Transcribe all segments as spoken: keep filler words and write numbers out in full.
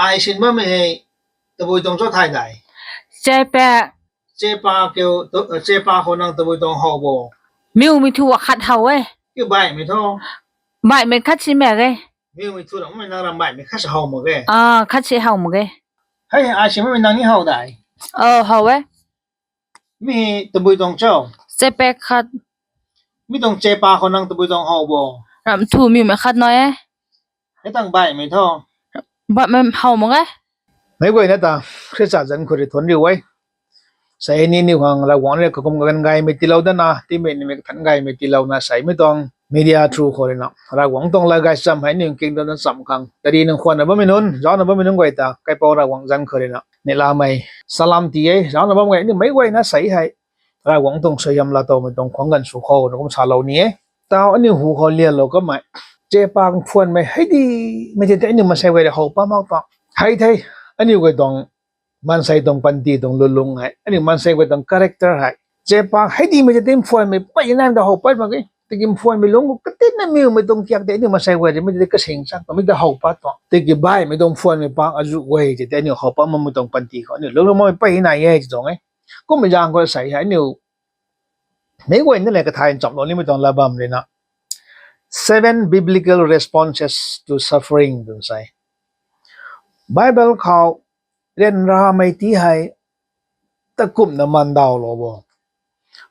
Ai sin bammei hei tabui tuang cho thay dai? Chepa. Chepa kiu, tu- chepa khou nang tabui tuang how bo? Miwmei thu akhat how e. Kiu baihmei tho? Baihmei khat si mak ge. Miwmei thu rammei nang ram baihmei khat si how mak ge. Ah, khat si how mak ge. Hei, ai sin bammei nang ni how dai? Oh, how e. Mi tabui tuang cho? Chepa khat. Mi tuang chepa khou nang tabui tuang how bo? Ram thu miwmei khat nai e. Hei tang baihmei tho? Baihmei how mak ge. Meic guayna ta Khrista zanc khou rui thuanc riu e. Sei ni niw khang Ravguangc rui kakum kaganv gaymei tiilou dana, tiimei nimei kathanc gaymei tiilouna sei mi tuang media through khou ruina Ravguangc tuang lat gay cham hei niw kingdom na cham khang tari nang khwanna bammei nunc, zaucna bammei nunc guay ta kaipouc Ravguangc zanc khou ruina neihlamei salam ti e. Zaucna bam gay ni meic guayna sei hei Ravguangc tuang suaihiam laatowmei tuang khwang ganv sw khou na kum salou ni e. Tau aniu hu khou lianlou kamei, chepa phuanmei hei di, mei tei tei aniu maansei guay rui how pat mak tuang. Hei the, aniu guay tuang maansei tuang panty tuang lulung hei, aniu maansei guay tuang character hei, chepa hei di mei tei tei phuanmei pey nai ta how pat mak e. Tiki phuanmei lungc khou katinna miwmei tuang kiak tei aniu maansei guay rui mei tei kasing chak tuang, mei ta how pat tuang. Tiki baihmei tuang phuanmei pak azuh guay tei tei aniu how pat makmei tuang panty khou aniu lungc makmei pey nai e ti tuang e. Kummei zaeng khou sei hei aniu meic guayna le kathay nchamlou nimei tuang lat bam ruina, seven biblical responses to suffering twna sei. Bible khou ryanramei ti hei takumna mandawlou bo?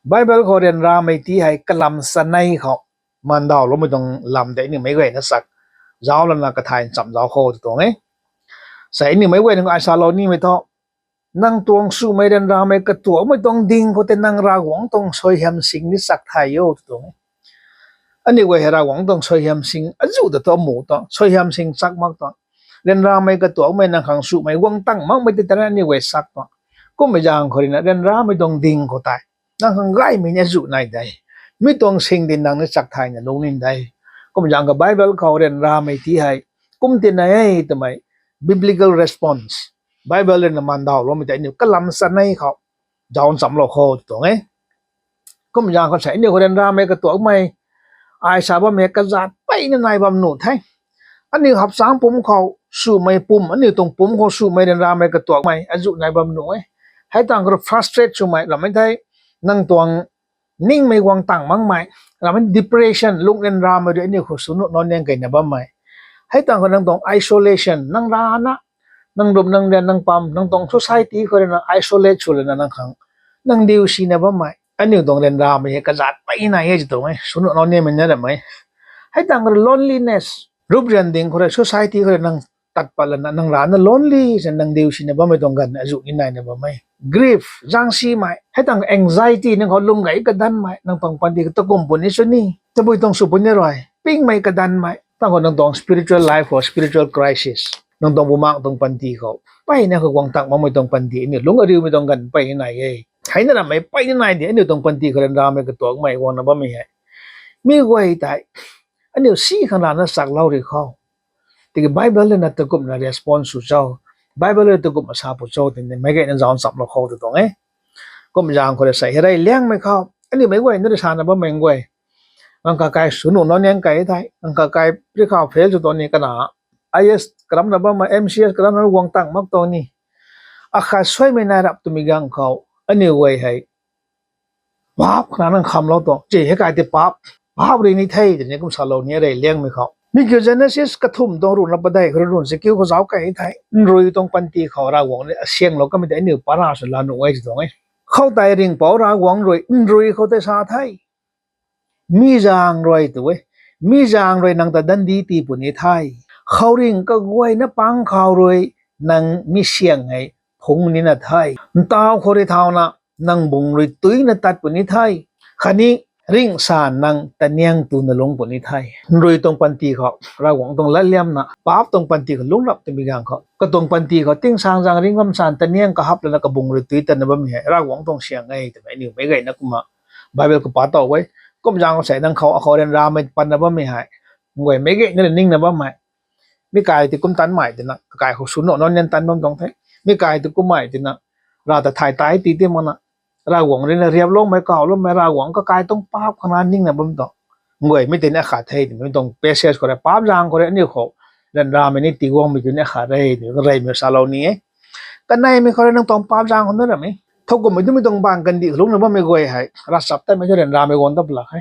Bible khou ryanramei ti hei kalam chanei khou mandawloumei tuang lam tei aniu meic guayna chak zauc lana kathay ncham zauc khou tw tuang e. Sei aniu meic guayna ai salou nimei thu, nang tuang swmei ryanramei katuakmei tuang ding khou tei nang Ravguangc tuang suaihiam sing ni chak thay o tw tuang e. Aniu guay hei Ravguangc tuang suaihiam sing azuh ta thu amu tuang, suaihiam sing chak mak tuang. Ryanramei katuakmei nang khang swmei guang tang makmei tei tana aniu guay chak tuang. Kummei zaeng khou ruina ryanramei tuang ding khou tei nang khang gaymei ni azuh nai de. Mi tuang sing di nang ni chak thayna lungc ni de. Kummei zaeng khou Bible khou ryanramei ti hei kum tina e twmei biblical response, Bible ruina mandawloumei tei aniu kalam chanei khou zauc nchamlou khou tw tuang e. Kummei zaeng khou sei aniu khou ryanramei katuakmei ai sa bammei kazat peyna nai bam nuh the. Aniu hapchangc pumc khou swmei pum, aniu tuang pumc khou swmei ryanramei katuakmei azuh nai bam nuh e. Hei tang khou frustrate swmei rammei the, nang tuang ningmei guang tang makmei, rammei depression, lung ryanramei rui aniu khou sw nuh nau niang keyna bammei. Hei tang khou nang tuang isolation, nang rana, nang rum nang rian nang pam, nang tuang society khou ruina isolate sw lana nang khang, nang diu sina bammei. Aniu tuang ryanramei hei kazat pey nai e ti tuang e, sw nuh nau niangmei na rammei. Hei tang khou loneliness, rup rian ding khou rui society khou rui nang tat pat lana nang rana lonely sa nang diu sina bammei tuang ganv azuh ni naina bammei. Grief, zaengsimei, hei tang anxiety, nang khou lung gay kadanmei, nang tuang panty khou takum puni sw ni, tabui tuang sw puni rui, pingmei kadanmei, tang khou nang tuang spiritual life khou spiritual crisis, nang tuang bumaengc tuang panty khou peyna khou guang tang makmei tuang panty aniu lungc ariumei tuang ganv pey nai e. Heina rammei pey nai de, aniu tuang panty khou ryanramei katuakmei guangna bammei hei. Mi guay tei aniu si khang rana chaklou ri khou, tiki Bible ruina takumna response sw cho, Bible ruina takumna sa pu cho twmei meic guayna zauc nchamlou khou tw tuang e. Kummei zaeng khou rui sei hei rey liangmei khou aniu meic guayna rui sana bammei guay, nang kakai sw nuh nau niang key the, nang kakai preikhou fail sw tuang ni, kana IAS karamna bammei, MCS karamna guang tang mak tuang ni, akhat suaimei nai rap twmei ganv khou aniu guay hei paap khana nang khamlou tuang, ci hei kai tei paap, paap rui ni the twni kum salou ni rey liangmei khou. Mi kiu Genesis kathumh tuang ruhna padeih khou rui run si kiu khou zauc key the, nrui tuang panty khou Ravguangc rui asianglou kamei tei aniu para sw la nuh e ti tuang e. Khoutei ringhpouc Ravguangc rui nrui khou tei sa the, mi zaeng rui tw e, mi zaeng rui nang ta dandi tii puni the. Khouringh kaguayna pang khou rui nang mi syang hei phungc nina the. Ntaw khou rui thauna nang bung rui tuina tat puni the. Khatni ringh sa nang taniang tuna lungc puni the. Nrui tuang panty khou Ravguangc tuang latliamna, paap tuang panty khou lungc rap twmei ganv khou, katuang panty khou tingsaengzaeng ringh bam san taniang kahap lana kabung rui tui tatna bammei hei Ravguangc tuang syang e twmei aniu meic guayna kumna Bible khou pa tow e. Kum zaeng khou sei nang khou akhou ryanramei patna bammei hei, guay meic guayna rui ningna bammei, mi kai tei kum tanmei twna kakai khou sw nuh nau nian tan bam tuang the. Mi kai tei kummei twna Rav ta thay tei ti ti makna, Ravguangc ruina riaploumei kawloumei, Ravguangc kakai tuang paap khana ningna bam tuang, guay mi tei ni akhat the twmei tuang passage khou rui, paap zaeng khou rui aniu khou ryanramei ni tiguangmei kiu ni khat re, tw reymei salou ni e. Kaneimei khou rui nang tuang paap zaeng khou na ram e. Thowkumhmei tu mi tuang bang kandih khou lungcna bammei guay hei, ravchaptatmei tu ryanramei guang dat lak he.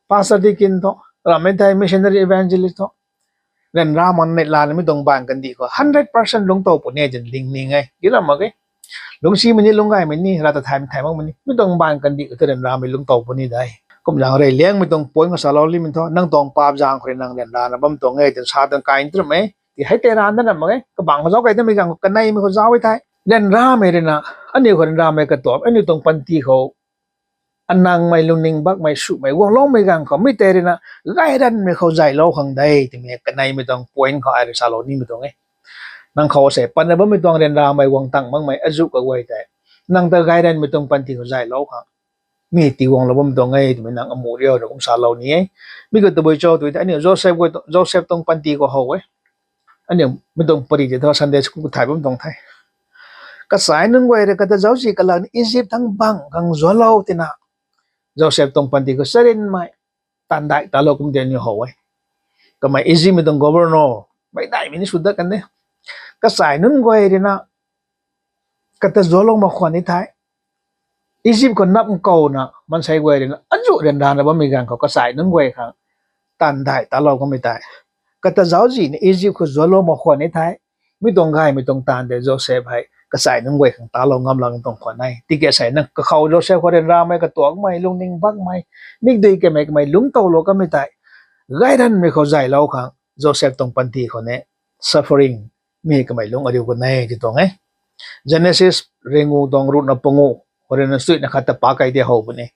Pastor, deacon thu, rammei thei missionary, evangelist thu, ryanra mak neihla na mi tuang bang kandih khou hundred percent lungc tow puni e twna ling ning e, ki ram mak e. Lungcsimei ni, lungcgaymei ni, rata thaymei thay makmei ni, mi tuang bang kandih khou tu ryanramei lungc tow puni de. Kum zaeng reyliangmei tuang point khou salou nimei thu, nang tuang paap zaeng khou rui nang ryanrana bam tuang e twna sa tuang kai ni tu ram e. Ti hei tei rana ram mak e, kabang khou zauc kei tamei ganv khou kaneimei khou zauc e thei, ryanramei rui na, aniu khou ryanramei katuak, aniu tuang panty khou anangmei, lungning bakmei, swmei guangloumei ganv khou mi tei rui na gayranmei khou zaylou khang de twmei kaneimei tuang point khou ai rui salou nimei tuang e. Nang khou sei patna bammei tuang ryanramei guang tang makmei azuh kaguay tei, nang ta gayranmei tuang panty khou zaylou khang mi tiguanglou bam tuang e twmei nang amu riu na kum salou ni e. Mi khou tabui cho tw tei aniu Joseph, Joseph tuang panty khou how e. Aniu mi tuang pary tei thu Sunday school khou thay bam tuang the. Kachai nunc guay rui kata zauczi kalak ni Egypt thangc bang khang zuaclou tina, Joseph tuang panty khou charynmei taanv daih talou kum tei aniu how e. Kamei Egyptmei tuang governor, meic daihmei ni sw dat kan de. Kachai nunc guay rui na kata zuaclou mak khwan ni thei, Egypt khou nap nkouna maansei guay rui na azuh ryanrana bammei ganv khou kachai nunc guay khang taanv daih talou kummei tei, kata zauczi ni Egypt khou zuaclou mak khwan ni thei, mi tuang gaymei tuang taanv tei Joseph hei kachai nunc guay khang talou ngam lak ni tuang khwan e. Tiki sei nang kakhou Joseph khou ryanramei, katuakmei, lungning bakmei, mikdui kamei kamei lungc towlou kamei tei, gayranmei khou zaylou khang Joseph tuang panty khou ni suffering mi kamei lungc ariu kan e ti tuang e. Genesis ringu tuang ruhna pangu, khou rui na stuina khat ta pa kei tei how puni.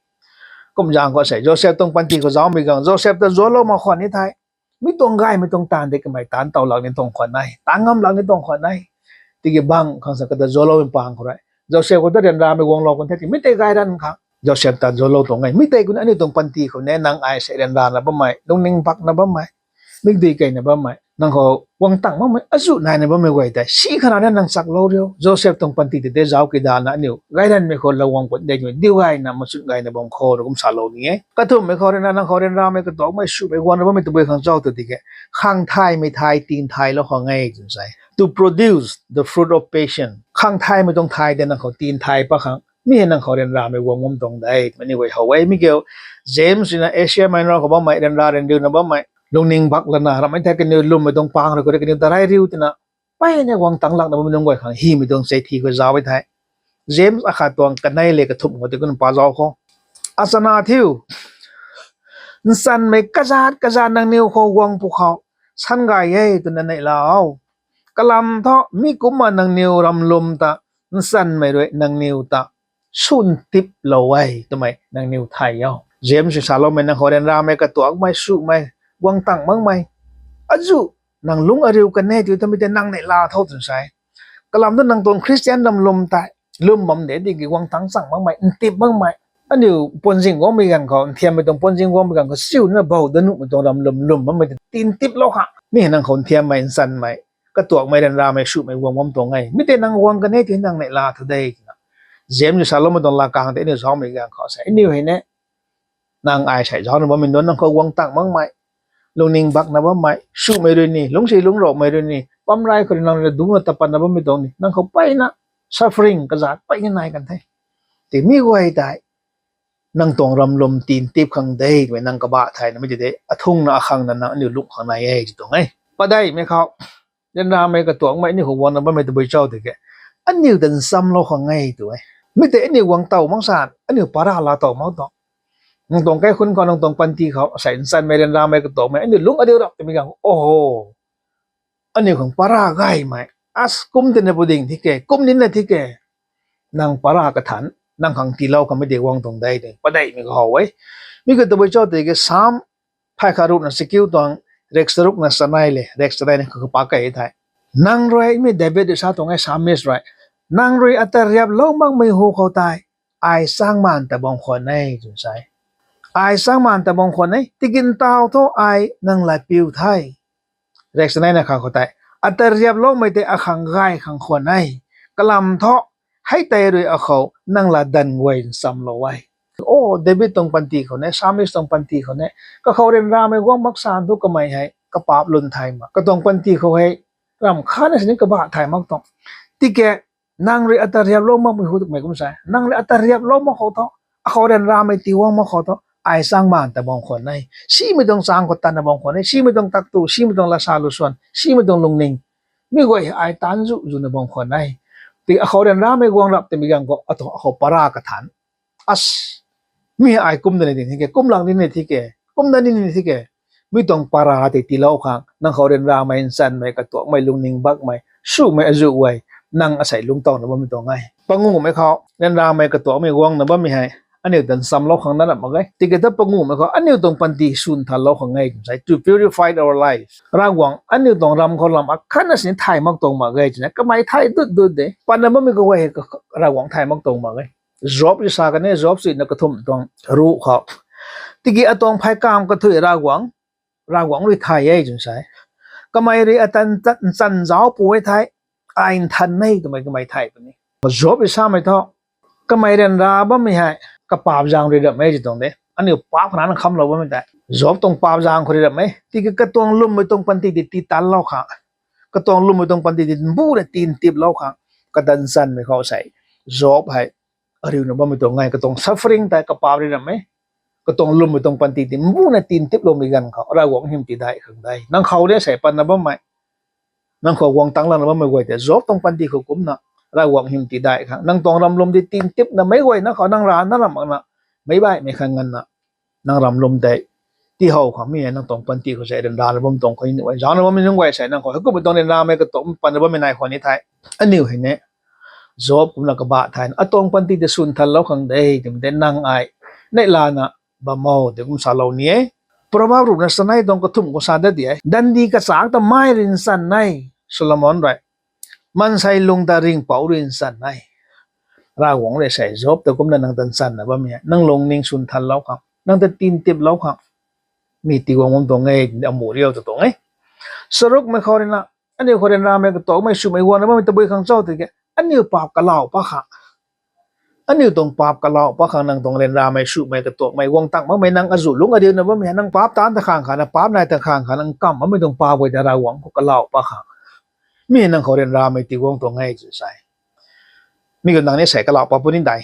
Kum zaeng khou sei Joseph tuang panty khou zaumei ganv, Joseph ta zuaclou mak khwan ni thei, mi tuang gaymei tuang taanv tei kamei taanc tow lak ni tuang khwan e, taanc ngam lak ni tuang khwan e. Tiki bang khang sa kata zuacloumei pang khou rui Joseph khou ta ryanramei guanglou kan the ti mi tei gayran khang Joseph ta zuaclou tuang e. Mi tei khou ni aniu tuang panty khou ni nang ai sei ryanrana bammei, lungning bakna bammei, mikdui keina bammei, nang khou guang tang makmei azuh naina bammei guay tei si khana ni nang chaklou riu. Joseph tuang panty tei tei zauc kidana aniu gayranmei khou lou guang pun de twmei diu gayna machun gayna bam khou na kum salou ni e. Kathumhmei khou rui na nang khou ryanramei, katuakmei, swmei guangna bammei tabui khang cho tw tiki, khang thaymei thay tin thaylou khang e twna sa e. To produce the fruit of patience. Khang thaymei tuang thay tei nang khou tin thay pat khang mi hei nang khou ryanramei guang bam tuang de twmei ni guay how e. Mi kiu James rui na Asia Minor khou bammei, ryanra ryanriuna bammei, lungning bak lana rammei thei kaniw lwmmei tuang pang rui khou rui kaniw ta rey riu tina, mpeyna guang tang lakna bammei nunc guay khang hymei tuang ceithi khou zauc e thei, James akhat tuang kanei le kathumh khou tei kumna pa zauc khou, achana thiu, nchanmei kazat kazat nangniw khou guang pwkhou san gay e twna neihla o. Kalam thu mi kumcna nangniw ramlwm ta nchanmei rui nangniw ta sw ntiplou e twmei nangniw thay o. James rui saloumei nang khou ryanramei, katuakmei, swmei, guang tang makmei azuh nang lungc ariu kan e tw tamei tei nang neihla tho twna sa e. Kalam thu nang tuang Christian ramlwm tei lwm bam de tiki guang tang chang makmei, ntip makmei, aniu puanzing guangmei ganv khou, nthiammei tuang puanzing guangmei ganv khou siuna bou da nuhmei tuang ramlwm lwm bammei tei tin tiplou kha mi hei nang khou nthiammei, nchanmei, katuakmei, ryanramei, swmei guang bam tuang e. Mi tei nang guang kan e tw nang neihla tho de twna James rui saloumei tuang lakang tei aniu zaumei ganv khou sei aniu hei ni nang ai sei zaucna bammei nunc nang khou guang tang makmei, lungning bakna bammei, swmei rui ni, lungcsi lungcrokmei rui ni, pamrey khou rui nang rui dungcna tapatna bammei tuang ni, nang khou mpeyna suffering kazat mpeyna nai kan the. Tiki mi guay tei nang tuang ramlwm tin tip khang de twmei nang kabah thayna mi tei de, athungna akhangna nang aniu lungh khang nai e ti tuang e. Padeihmei khou, ryanramei, katuakmei aniu khou guangna bammei tabui cho tiki, aniu ta nchamlou khang e tw e. Mi tei aniu guang tow mak san aniu para laa tow mak tuang. Nang tuang kaikhunc khou, nang tuang panty khou sei nchanmei, ryanramei, katuakmei aniu lungc ariu rap twmei ganv, oho, aniu khang para gaymei, as kum tina pu ding thi ke, kum nina thi ke, nang para kathan nang khang tiilou kamei tei guang tuang de tw padeihmei khou how e. Mi khou tabui cho tiki Sam phay khat ruhna chakiu tuang, rek charukna chanei le rek chaneina khou pa kei thei, nang rui mi David rui sa tuang e, Psalmist rui, nang rui ata riaplou makmei hu khou tei ai changmaan ta bam khwan e twna sa e. Ai changmaan ta bam khwan e, tiki ntaw thu ai nang latpiu the. Rek chaneina kha khou tei, ata riaploumei tei akhang gay khang khwan e. Kalam thu hei tei rui akhou nang latdanv guay nchamlou e. O, David tuang panty khou ne, Psalmist tuang panty khou ne, kakhou ryanramei guang mak san thu kamei hei kapaap lun thay mak, katuang panty khou hei ramh khatna sini kabah thay mak tuang. Tiki nang rui ata riaplou makmei hu twmei kum sa, nang rui ata riaplou mak khou thu, akhou ryanramei tiiguang mak khou thu, ai changmaan ta bam khwan e. Simei tuang chang khou tanna bam khwan e. Simei tuang taktu, simei tuang lasa lusuan, simei tuang lungning, mi guay ai taanc zu zuna bam khwan e. Tiki akhou ryanramei guang rap twmei ganv khou atuang akhou para kathan, as, mi ai kumna ni ding thike, kumlang ni ni thike, kumna ni ni thike, mi tuang para tei tiilou khang nang khou ryanramei nchanmei katuakmei lungning bakmei swmei azuh guay nang asei lungc tawna bammei tuang e. Panguhmei khou ryanramei katuakmei guangna bammei hei aniu tan chamlou khang na ram mak ge. Tiki ta panguhmei khou aniu tuang panty swn thanlou khang e twna sa, to purify our life. Ravguangc aniu tuang ram khou lam akhatna sini thay mak tuang mak ge twna kamei thay dut dut de. Patna bammei kaguay Ravguangc thay mak tuang mak ge. Job rui sa kan e, Job suina kathumh tuang ruh khou, tiki atuang phey kamv kathuic Ravguangc, Ravguangc rui thay e twna sa e. Kamei rui ata nchan zauc pu e thei, ai nthan e twmei kamei thay puni. Job rui samei thu, kamei ryanra bammei hei kapaap zaeng rui ram e ti tuang de. Aniu paap khana khamlou bammei tei Job tuang paap zaeng khou rui ram e. Tiki katuang lwmmei tuang panty tei tii tanlou khang, katuang lwmmei tuang panty tei mbuna tintiplou khang, kata nchanmei khou sei Job hei ariuna bammei tuang e. Katuang suffering tei kapaap rui ram e. Katuang lwmmei tuang panty tei mbuna tintiploumei ganv khou Ravguangc hym tidaih khang de. Nang khou de sei patna bammei, nang khou guang tangc lana bammei guay tei Job tuang panty khou kumcna Ravguangc hym tidaih khang, nang tuang ram lwm tei tintipna meic guayna khou nang rana ram makna meic baihmei khang nganvna nang ram lwm tei tihow khang mi hei nang tuang panty khou sei ryanrana bam tuang khou ni e. Zaucna bammei nunc guay sei nang khou heikumhmei tuang ryanramei katuak patna bammei nai khwan ni the. Aniu hei ni Job kumna kabah thayna atuang panty tei swn thanlou khang de twmei tei nang ai neihlana bam o tei kum salou ni e. Proverb ruhna chanei tuang kathumh khou sa dat di e, dandi kachak ta mei rui nchan e, Solomon rui, maansei lung ta ringhpouc rui nchan e. Ravguangc rui sei Job ta kumna nang ta nchanna bammei hei nang lungning swn thanlou khang, nang ta tintiplou khang mi tiiguang bam tuang e, amuh riu ta tuang e. Charukmei khou ruina, aniu khou ryanramei katuakmei swmei guangna bammei tabui khang cho tiki aniu paap kalau pat khang, aniu tuang paap kalau pat khang nang tuang ryanramei swmei katuakmei guang tang makmei nang azuh lungc ariuna bammei hei nang paap taanc ta khang khana, paap nai ta khang khana nang kamv bammei tuang paap guay ta Ravguangc khou kalau pat khang mi hei nang khou ryanramei tiiguang tuang e twna sa e. Mi khou nang ni sei kalau pat puni dai.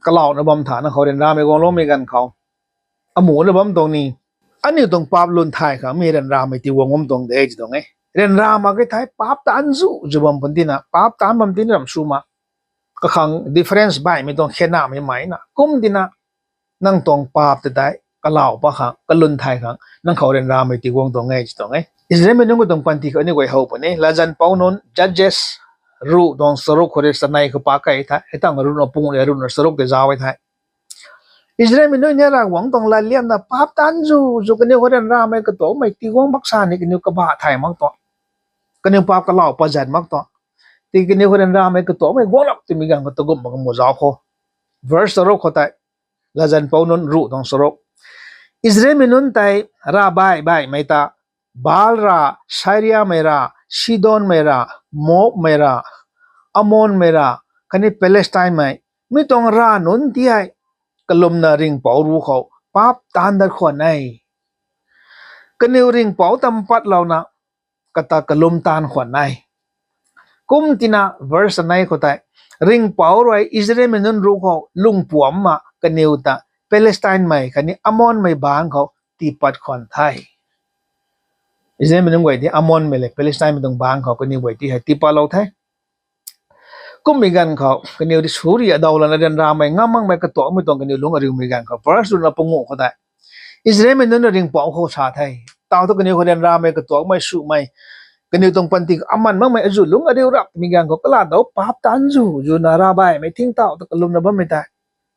Kalauna bam tha nang khou ryanramei guangloumei ganv khou amuhna bam tuang ni, aniu tuang paap lun thay khang mi ryanramei tiiguang bam tuang de ti tuang e. Ryanra mak ge thei paap taanc zu zu bam pun tina, paap taanc bam tina ram sw ma, kakhang difference baihmei tuang khenamei meina kum tina, nang tuang paap ta tei kalau pat khang, kalun thay khang nang khou ryanramei tiiguang tuang e ti tuang e. Israelmei nunc khou tuang panty khou aniu guay how puni. Latzan pou nunc Judges ruh tuang charuk khou rui chanei khou pa kei the, hei tangv ruhna pung rui ruhna charuk tei zauc e the. Israelmei nunc ni Ravguangc tuang latliamna paap taanc zu zu kaniw khou ryanramei katuakmei tiiguang baksa ni kaniw kabah thay mak tuang, kaniw paap kalau pat zat mak tuang, tiki kaniw khou ryanramei katuakmei guanglap twmei ganv khou tagummei kamu zauc khou. Verse charuk khou tei, Latzan pou nunc ruh tuang charuk, Israelmei nunc tei ravbaih baihmei ta, Baal ra, Syriamei ra, Sidonmei ra, Moabmei ra, Ammonmei ra, khatni Palestinemei, mi tuang rav nunc ti hei kalumna ringhpouc ruc khou paap taanc dat khwan e. Kaniw ringhpouc ta mpatlouna kata kalum taanc khwan e. Kum tina verse anei khou tei, ringhpouc rui Israelmei nunc ruc khou lungpuamcna kaniw ta Palestinemei khatni Ammonmei bangc khou tiipat khwan the. Israelmei nunc guay ti Ammonmei le Palestinemei tuang bangc khou kaniw guay ti hei tiipatlou the. Kummei ganv khou kaniw ti suri adaw lana ryanramei ngam makmei katuakmei tuang kaniw lungc ariumei ganv khou verse ruhna panguh khou tei, Israelmei nunc na ringhpouc khou sa the. Tau thu kaniw khou ryanramei katuakmei swmei, kaniw tuang panty aman makmei azuh lungc ariu rapmei ganv khou kaladau paap taanc zu zuna ravbaihmei thingtauh ta kalumna bammei tei,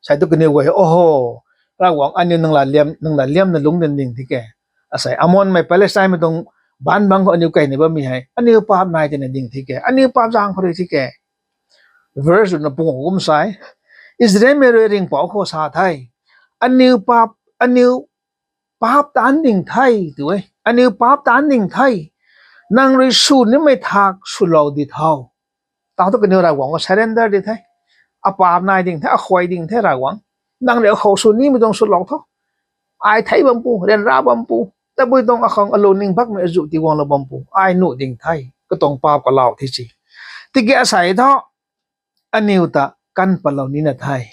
sei thu kaniw guay, oho, Ravguangc, aniu nang latliamna lungc dan ding thi ke. Asei Ammonmei Palestinemei tuang baanc bangc khou aniu keyna bammei hei aniu paap nai tina ding thi ke, aniu paap zaeng khou rui thi ke. Verse ruhna panguh kum sa e, Israelmei rui ringhpouc khou sa the, aniu paap, aniu paap taanc ding the, tu e, aniu paap taanc ding the, nang rui sw nimei thak swlou di tho. Tau thu kaniw Ravguangc khou surrender di the, apaap nai ding the, akhuay ding the Ravguangc. Nang rui akhou sw nimei tuang swlou tho. Ai thei bam pu, ryanra bam pu, Tabui tuang akhang alungning bakmei azuh tiguanglou bam pu. Ai nuh ding the. Katuang paap kalau the si. Tiki asei thu, aniu ta kan patlou nina the.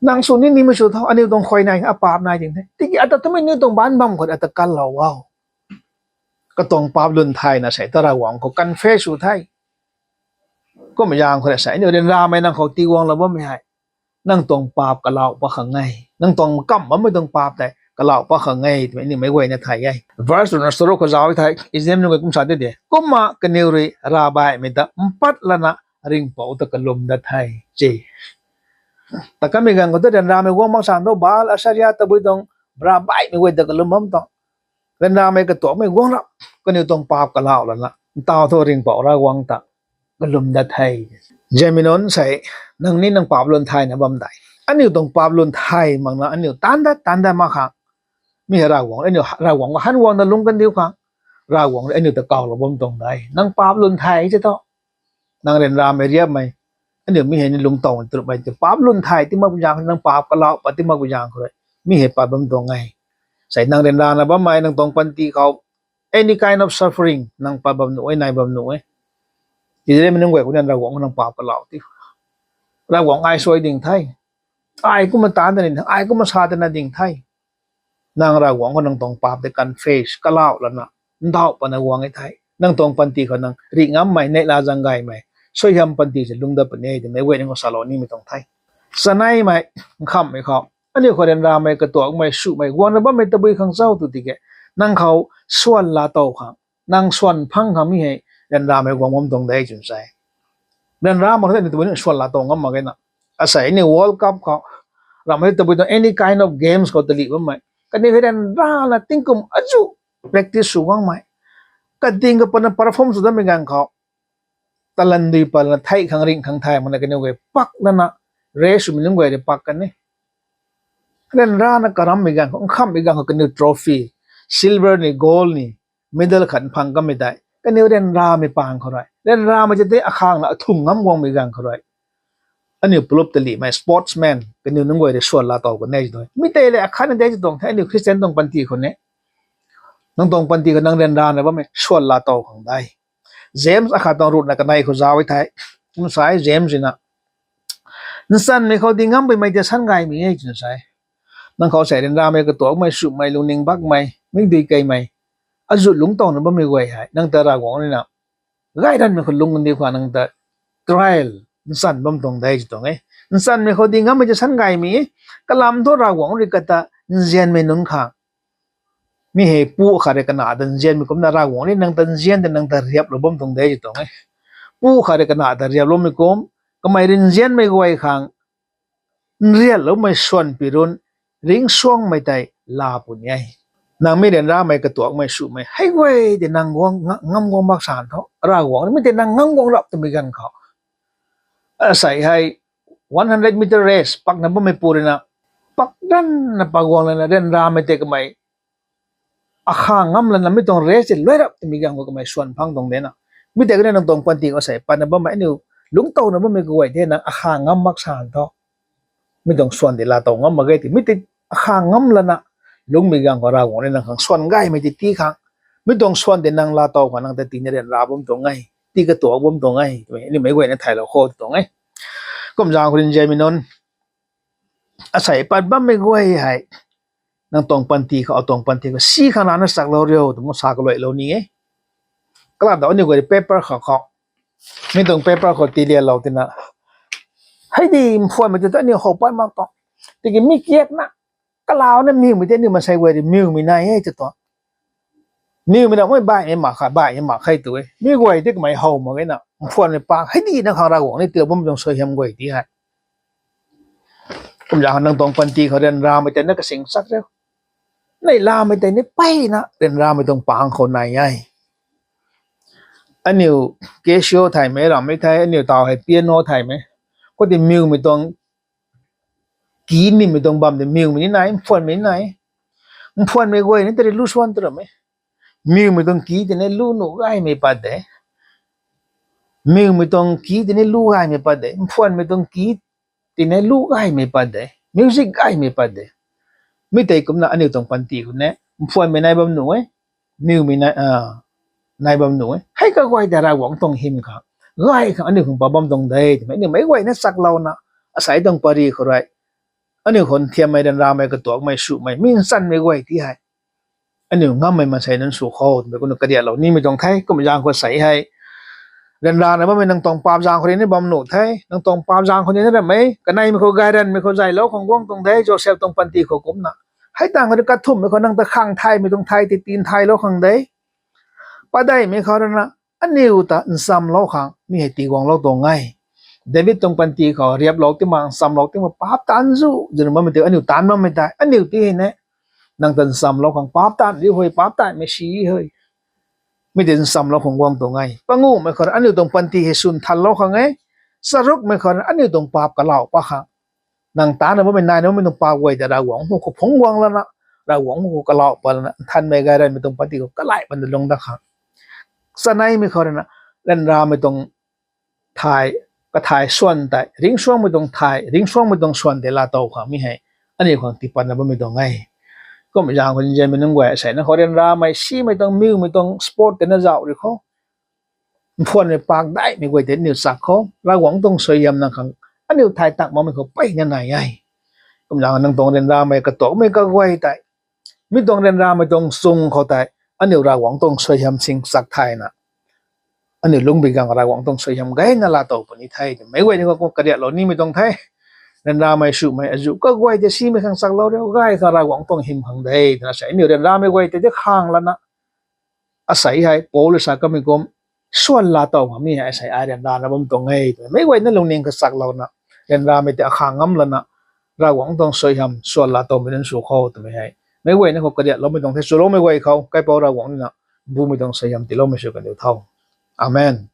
Nang sw ni nimei sw tho, aniu tuang khuay nai, apaap nai ding the. Tiki ata twmei aniu tuang baanc bam khou ata kanlou o. Katuang paap lun thayna sei ta Ravguangc khou confess sw the. Kum zaeng khou sei aniu ryanramei nang khou tiguanglou bammei hei, nang tuang paap kalau pat khang e. Nang tuang kam bammei tuang paap tei kalau pat khang e twmei aniu meic guayna thay e. Verse ruhna charuk khou zauc the, Israelmei nunc guay kum sa de de. Kumna kaniw rui ravbaihmei ta mpat lana ringhpouc ta kalum dat the. Che. Ta kamei ganv khou ta ryanramei guang mak san tho, Baal, Asherah, tabui tuang ravbaihmei guay ta kalum bam tuang. Ryanramei katuakmei guang rap, kaniw tuang paap kalau lana, ntaw thu ringhpouc Ravguangc ta kalum dat the. Nzianmei nunc sei, nang ni nang paap lun thayna bam dei. Aniu tuang paap lun thay makna aniu taanc dat, taanc dat mak khang. Mi hei Ravguangc, aniu Ravguangc khou han guangna lungc kandiu khang. Ravguangc rui aniu ta kawlou bam tuang de. Nang paap lun thay se tho. Nang ryanramei riapmei. Aniu mi hei ni lungc tow twmei tei paap lun thay ti mak zaeng, nang paap kalau pat ti mak zaeng khou rui. Mi hei pat bam tuang e. Sei nang ryanrana bammei nang tuang panty khou any kind of suffering nang pat bam nuh e, nai bam nuh e. Israelmei nunc guay khou ni Ravguangc khou nang paap kalau ti. Ravguangc ai suai ding the. Ai kumna taanc tana ding the, ai kumna sa tana ding the. Nang Ravguangc khou nang tuang paap tei confess, kalau lana, ndauh pana guang e the. Nang tuang panty khou nang rih ngammei, neihla zaeng gaymei, suaihiam panty se lungc dat puni e twmei guay ni khou salou nimei tuang the. Chaneimei, nkhamhmei khou, aniu khou ryanramei katuakmei, swmei, guangna bammei tabui khang chau tu tiki, nang khou swan laa tow khang, nang swan phang khang mi hei, ryanramei guang bam tuang de chwn sei. Ryanra mak the ni tabui ni swan laa tow ngam mak ge na. Asei ni World Cup khou, ramhmei tabui tuang any kind of games khou talih bammei. Kaniw hei ryanrana tingkum azuh practice sw guangmei. Kading kapatna perform sw dammei ganv khou, talan dui patna thei khang ringh khang thay makna kaniw guay pak lana, race swmei nunc guay rui pak kan e. Ryanrana karammei ganv khou, nkhamhmei ganv khou kaniw trophy, silver ni, gold ni, medal khat phang kanmei tei kaniw ryanramei pang khou rui, ryanramei tei akhang na athung ngam guangmei ganv khou rui, aniu plup talihmei sportsman kaniw nunc guay rui swan laa tow kan e twna, mi tei le akhatna de tuang the. Aniu Christian tuang panty khou ni, nang tuang panty khou nang ryanrana bammei swan laa tow khang de. James akhat tuang ruhna kanei khou zauc e the. Kum sa e James rui na, nchanmei khou ding ngam bammei tei san gaymei e twna sa e. Nang khou sei ryanramei katuakmei, swmei, lungning bakmei, mikdui keymei, azuh lungc towna bammei guay hei nang ta Ravguangc rui na gayranmei khou lungc kandiu khang nang ta trial, nchan bam tuang de tuang e. Nchanmei khou ding ngammei tei san gaymei e. Kalam thu Ravguangc rui kata nzianmei nunc khang, mi hei pu khat rui kana ta nzianmei kumna Ravguangc rui nang ta nzian tei nang ta riaplou bam tuang de tuang e. Pu khat rui kana ta riaploumei kum, kamei rui nzianmei guay khang, nriatloumei swan pi run, ringcsuangmei tei laa puni e. Nang mi ryanramei katuakmei swmei hei guay tei nang guang nga-, ngam guang mak san tho, Ravguangc rui mi tei nang ngam guang rap twmei ganv khou, asei hei one hundred meter race pakna bammei pu rui na, pak ranna pak guang lana ryanramei tei kamei akhang ngam lana mi tuang race tei luai rap twmei ganv khou kamei swan phang tuang de na. Mi tei kaniw nang tuang panty khou sei patna bammei aniu lungc towna bammei kaguay the nang akhang ngam mak san tho, mi tuang swan tei laa tow ngam mak ge ti, mi tei akhang ngam lana lungcmei ganv khou Ravguangc rui nang khang swan gaymei tei tii khang, mi tuang swan tei nang laa tow khang nang ta tina ryanra bam tuang e, tii katuak bam tuang e twmei aniu meic guayna thaylou khou tuang e. Kum zaeng khou rui nzianmei nunc, asei pat bammei guay hei nang tuang panty khou, atuang panty khou si khang rana chaklou riu twmei sa kaluailou ni e. Kalam ta aniu guay paper khou khou, mi tuang paper khou tilianlou tina, hei di mphuanmei tei tu aniu how pat mak tuang, tiki mi kiakna, kalauna miwmei tei aniu maansei guay rui miwmei nai e tw tuang. Miwmei na mei baihmei mak kha, baihmei mak khe tu e. Mi guay tei kamei how mak ge na, mphuanmei pang hei di na khang Ravguangc ni tiilou bammei tuang suaihiam guay ti hei. Kumzaeng nang tuang panty khou ryanramei tei na kasing chak riu, neihlamei tei ni mpeyna ryanramei tuang pang khou nai e. Aniu Casio thaymei ramhmei the, aniu taw hei piano thaymei, khoutei miwmei tuang ki nimei tuang bam tei miwmei ni nai, mphuanmei ni nai. Mphuanmei guay ni tei rui lu swan tu ram e. Miwmei tuang ki tei ni lu nuh gaymei pat de. Miwmei tuang ki tei ni lu gaymei pat de. Mphuanmei tuang ki tei ni lu gaymei pat de. Music gaymei pat de. Mi tei kumna aniu tuang panty khou ni Mphuanmei nai bam nuh e, miwmei nai bam nuh e. Hei kaguay tei Ravguangc tuang hym khang, gay khang aniu khang pa bam tuang de twmei aniu meic guayna chaklouna, asei tuang pary khou rui aniu khou nthiammei, ryanramei, katuakmei, swmei, mi nchanmei guay ti hei aniu ngammei maansei nunc sw kho twmei kumna kariaklou nimei tuang the. Kum zaeng khou sei hei, ryanrana bammei nang tuang paap zaeng khou rui ni bam nuh the. Nang tuang paap zaeng khou ni na ramei kaneimei khou, gayranmei khou zaylou khang guang tuang de, Joseph tuang panty khou kumcna. Hei tangv khou rui kathumhmei khou nang ta khang thaymei tuang thay tei tin thaylou khang de. Padeihmei khou rui na aniu ta nchamlou khang mi hei tiguanglou tuang e. David tuang panty khou riaplou ti mak, nchamlou ti mak, paap taanv zu zun bammei tei aniu taanv bammei tei aniu ti hei ne, nang ta nchamlou khang, paap taanv ri hei, paap taanvmei si hei, mi tei nchamlou khang guang tuang e. Panguhmei khou rui aniu tuang panty hei swn thanlou khang e. Charukmei khou rui aniu tuang paap kalau pat khang, nang taanvna bammei, naina bammei tuang paap guay tei Ravguangc hu khou phungc guang lana, Ravguangc hu khou kalau pat lana, nthanmei gayranmei tuang panty khou kalai panda lung dat khang. Chaneimei khou rui na, ryanramei tuang thay, kathay swan tei ringcsuangmei tuang thay, ringcsuangmei tuang swan tei laatow khang mi hei aniu khang tiipatna bammei tuang e. Kum zaeng khou nzianmei nunc guay, asei na khou ryanramei, simei tuang, miwmei tuang sport tei na zauh ri khou, mphuanmei paap daihmei guay tei aniu chak khou Ravguangc tuang suaihiam nang khang aniu thay tak makmei khou mpeyna nai e. Kum zaeng nang tuang ryanramei, katuakmei kaguay tei, mi tuang ryanramei tuang chung khou tei aniu Ravguangc tuang suaihiam sing chak thayna, aniu lungbi gang Ravguangc tuang suaihiam gayna laatow puni the twmei meic guay ni khou kariaklou nimei tuang the. Ryanramei, swmei, azuh kaguay tei simei khang chaklou riu, gay khang Ravguangc tuang hym khang de twna sei aniu ryanramei guay tei ti khang lana, asei hei Paul rui sa kamei kum, swan laatow khang mi hei asei ai ryanrana bam tuang e twmei meic guayna lungning kachaklouna, ryanramei tei akhang ngam lana, Ravguangc tuang suaihiam swan laatowmei nunc sw kho twmei hei meic guayna khou kariakloumei tuang the. Swloumei guay khou Kaipouc Ravguangc na bumei tuang suaihiam tiiloumei sw kaniw tho. Amen.